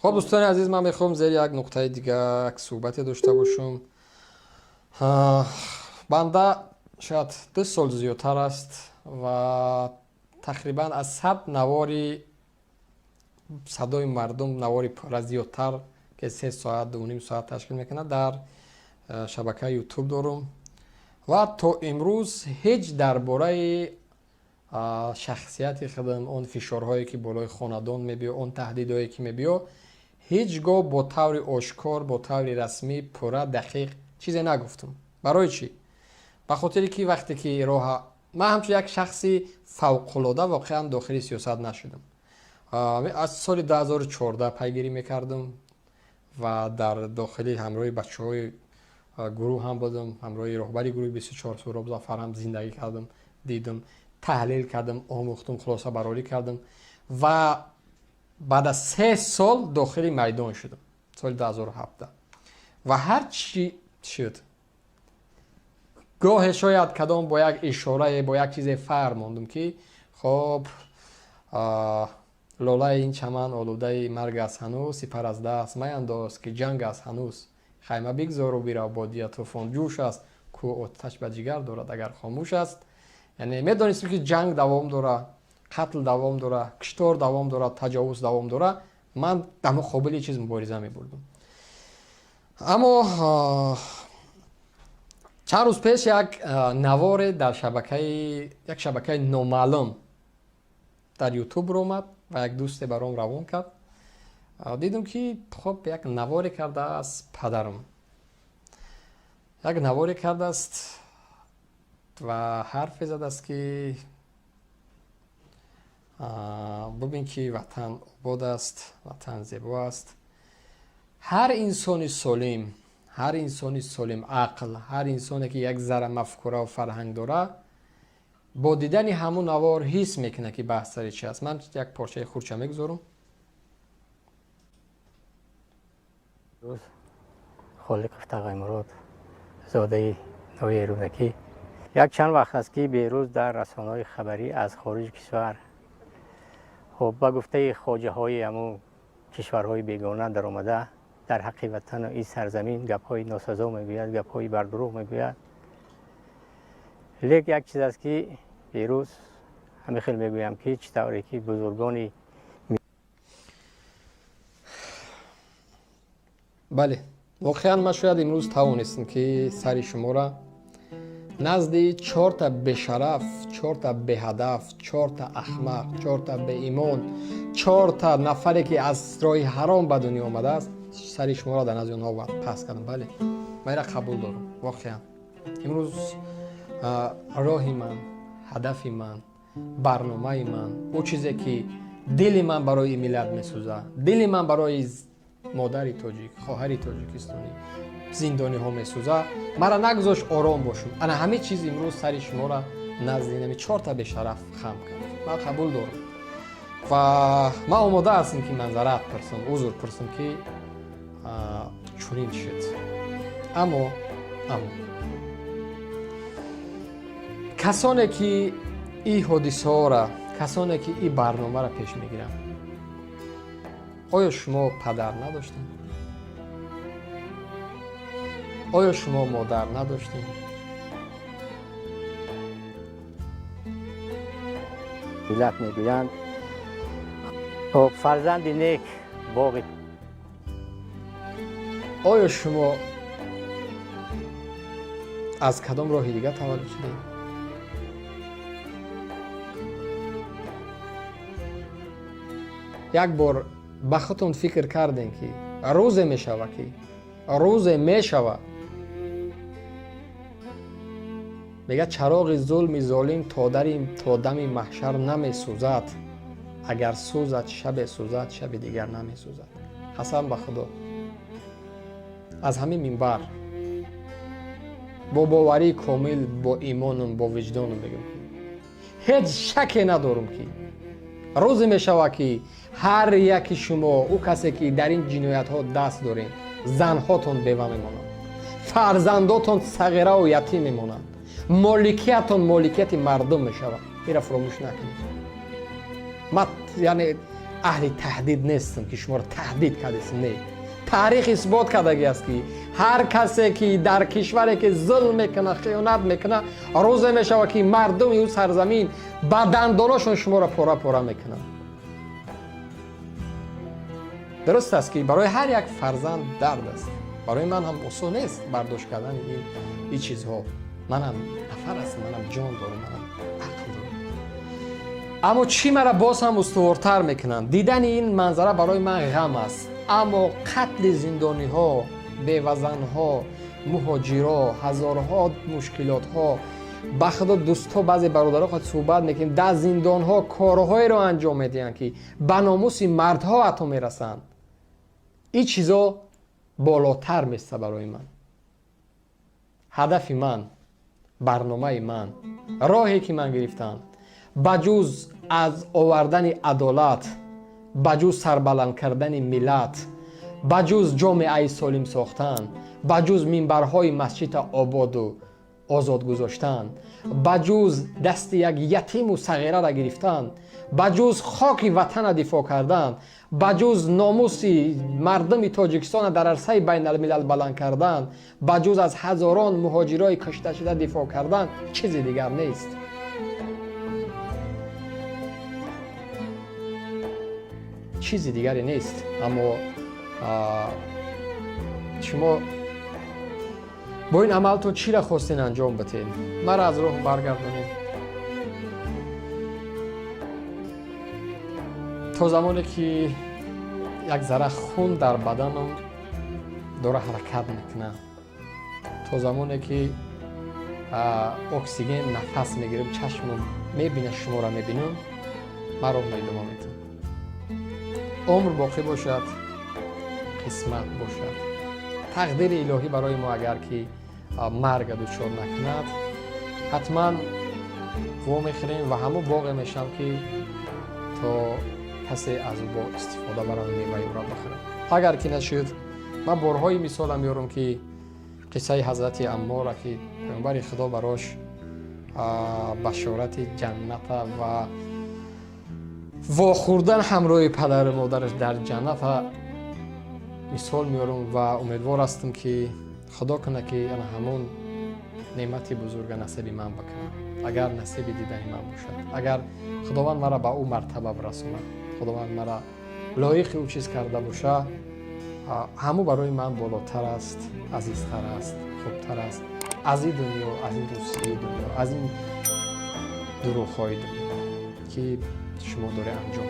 Хоб, дӯстони азиз, ман мехоҳам зери як нуқтаи дига як суҳбате дошта бошам. Банда шояд 2 сол зиёдтар аст ва тақрибан аз 100 навори садои мардум, навори пурра зиёдтар, ки 3 соат, 2.5 соат ташкил мекунад, дар шабакаи Ютуб дорум ва то имрӯз ҳеҷ дар бораи шахсияти худам, он фишорҳое, ки болои хонадон мебиё, он таҳдидҳое, ки мебиё, ҳеҷ гоҳ бо таври ошкор, бо таври расмӣ, пурра, дақиқ чизе нагуфтам. Барои чӣ? Ба хотире ки вақте ки роҳа ман ҳамчун як шахси фавқулода воқеан дохили сиёсат нашудам. Аз соли 2014 пайгирӣ мекардам ва дар дохили ҳамроҳи бачаҳои гурӯҳ ҳам будам, ҳамроҳи роҳбари гурӯҳи 24 Суҳроб Зафар ҳам зиндагӣ кардам, дидам, таҳлил кардам, омӯхтам, хулосабарорӣ кардам ва баъд аз 3 сол дохили майдон шудам, соли 2017, ва ҳар чӣ шуд, гоҳе шояд кадом бо як ишорае, бо як чизе фармондум, ки хоб, лолаи ин чаман олудаи марг аст ҳанӯз, сипар аз даст маяндоз, ки ҷанг аст ҳанӯз, хайма бигзору бирав, бодия тӯфон ҷӯш аст, кӯ оташ ба ҷигар дорад, агар хомӯш аст. Яъне медонистем, ки ҷанг давом дора, қатл давом дора, киштор давом дора, таҷовуз давом дора. Ман дар муқобили чиз мубориза мебурдам. Аммо чанд рӯз пеш як наворе дар шабакаи як шабакаи номаълум дар Ютуб омад ва як дӯсте баром равон кард. Дидам, ки хоб, як наворе кардааст падарам, як наворе кардааст ва ҳарфе задааст, ки бубин, ки ватан обод аст, ватан зебо аст. Ҳар инсони солим, ҳар инсони солим ақл, ҳар инсоне, ки як зарра мафкураву фарҳанг дора, бо дидани ҳамун навор ҳис мекунад, ки баҳс сари чи аст. Ман як порчаи хурдча мегузорам. Холиқов Тағаймурод, зодаи ноҳияи Рӯдакӣ. Як чанд вақт аст, ки Берӯз дар расонаҳои хабарӣ аз хориҷи кишвар, хоб, ба гуфтаи хоҷаҳои ҳамун кишварҳои бегона даромада, дар ҳаққи ватану ин сарзамин гапҳои носазо мегӯяд, гапҳои бардурӯғ мегӯяд. Лек як чиз аст, ки Берӯз ҳамин хел мегӯям, ки чӣ тавре ки бузургони Бале, воқеан ман шояд имрӯз тавонистам, ки сари шуморо назди чорта бешараф, чорта беҳадаф, чорта ахмақ, чорта беимон, чорта нафаре, ки аз роҳи ҳаром ба дунё омадааст, сари шуморо дар назди онҳо паст кардам. Бале, ман инро қабул дорам. Воқеан имрӯз роҳи ман, ҳадафи ман, барномаи ман, ӯ чизе, ки дили ман барои миллат месӯзад, дили ман барои модари тоҷик, хоҳари тоҷикистонӣ, зиндониҳо месӯзад, мара нагузошт ором бошум. Ана ҳамин чиз имрӯз сари шуморо назди нами чорта бешараф хам кард. Ман қабул дорам ва ман омода ҳастам, ки манзарат пурсам, узр пурсам, ки чунин шуд. Аммо касоне, ки ин ҳодисаҳоро, касоне, ки ин барномаро пеш мегиранд, оё шумо падар надоштед? Оё шумо модар надоштед? Миллат мегӯянд, хоб, фарзанди нек боғи Оё шумо аз кадом роҳи дигар таваллуд шудед? Як бор ба худтон фикр кардем, ки рӯзе мешава, ки рӯзе мешава, мегӯяд, чароғи зулми золим то дами маҳшар намесӯзад, агар сӯзад, шабе сӯзад, шаби дигар намесӯзад. Қасам ба Худо, аз ҳамин минбар бо боварии комил, бо имонум, бо виҷдонум мегӯям, ки ҳеҷ шаке надорум, ки рӯзе мешавад, ки ҳар яки шумо, ӯ касе, ки дар ин ҷиноятҳо даст дорем, занҳотон бева мемонанд, фарзандотон сағираву ятим мемонанд, моликиятон моликияти мардум мешавад. Инро фуромӯш накунед. Ман, яъне, Аҳли таҳдид нестам, ки шуморо таҳдид кардесам. Не, таърих исбот кардагӣ аст, ки ҳар касе ки дар кишваре ки зулм мекунад, хиёнат мекунад, рӯзе мешавад, ки мардуми ӯ сарзамин ба дандонашон шуморо пора пора мекунанд. Дуруст аст, ки барои ҳар як фарзанд дард аст. Барои ман ҳам осон нест бардошт кардани ин чизҳо. Манам нафар ҳастам, манам ҷон дорам, манам ақл дорам. Аммо чӣ мара боз ҳам устувортар мекунанд? Дидани ин манзара барои ман ғам аст, аммо қатли зиндониҳо, бевазанҳо, муҳоҷиро, ҳазорҳо мушкилотҳо. Ба худо, дӯстҳо, баъзе бародаро қад суҳбат мекунем, дар зиндонҳо корҳоеро анҷом медиҳанд, ки ба номуси мардҳо ҳатто мерасанд. Ин чизо болотар места барои ман. Ҳадафи ман, барномаи ман, роҳе ки ман гирифтам, ба ҷуз аз овардани адолат, ба ҷуз сарбаланд кардани миллат, ба ҷуз ҷомеаи солим сохтан, ба ҷуз минбарҳои масҷида ободу озод гузоштан, ба ҷуз дасти як ятиму сағираро гирифтан, ба ҷуз хоки ватана дифоъ кардан, ба ҷуз номуси мардуми Тоҷикистона дар арсаи байналмилал баланд кардан, ба ҷуз аз ҳазорон муҳоҷирои кушташуда дифоъ кардан чизи дигар нест. Чизи дигаре нест. Аммо шумо бо ин амалтон чиро хостен анҷом битед? Мара аз роҳ баргардонед. То замоне ки як зарра хун дар баданам дора ҳаракат мекунад, то замоне ки оксиген нафас мегирам, чашмам мебинад, шуморо мебинам, ман роҳ идома медиҳам. Умр боқӣ бошад, қисмат бошад, тақдири илоҳӣ барои мо агар ки марга дучор накунад, ҳатман во мехӯрем ва ҳамон боғе мешавам, ки то касе аз ӯ боғ истифода барад, меваи ӯро бихӯрад. Агар ки нашуд, ман борҳои мисолам меорам, ки қиссаи ҳазрати Аммора, ки паёмбари Худо барош башорати ҷанната ва вохӯрдан ҳамроҳи падару модараш дар ҷанната мисол меорам ва умедвор ҳастам, ки Худо кунад, ки ана ҳамон неъмати бузурга насиби ман бикунад, агар насиби дидани ман бошад, агар Худованд мара ба ӯ мартаба бирасонад, Худованд мара лоиқи ӯ чиз карда боша, ҳамӯ барои ман болотар аст, азизтар аст, хубтар аст аз ин дунё, аз ин рӯсии дунё, аз ин дурӯғҳои дунё, ки шумо доред анҷом.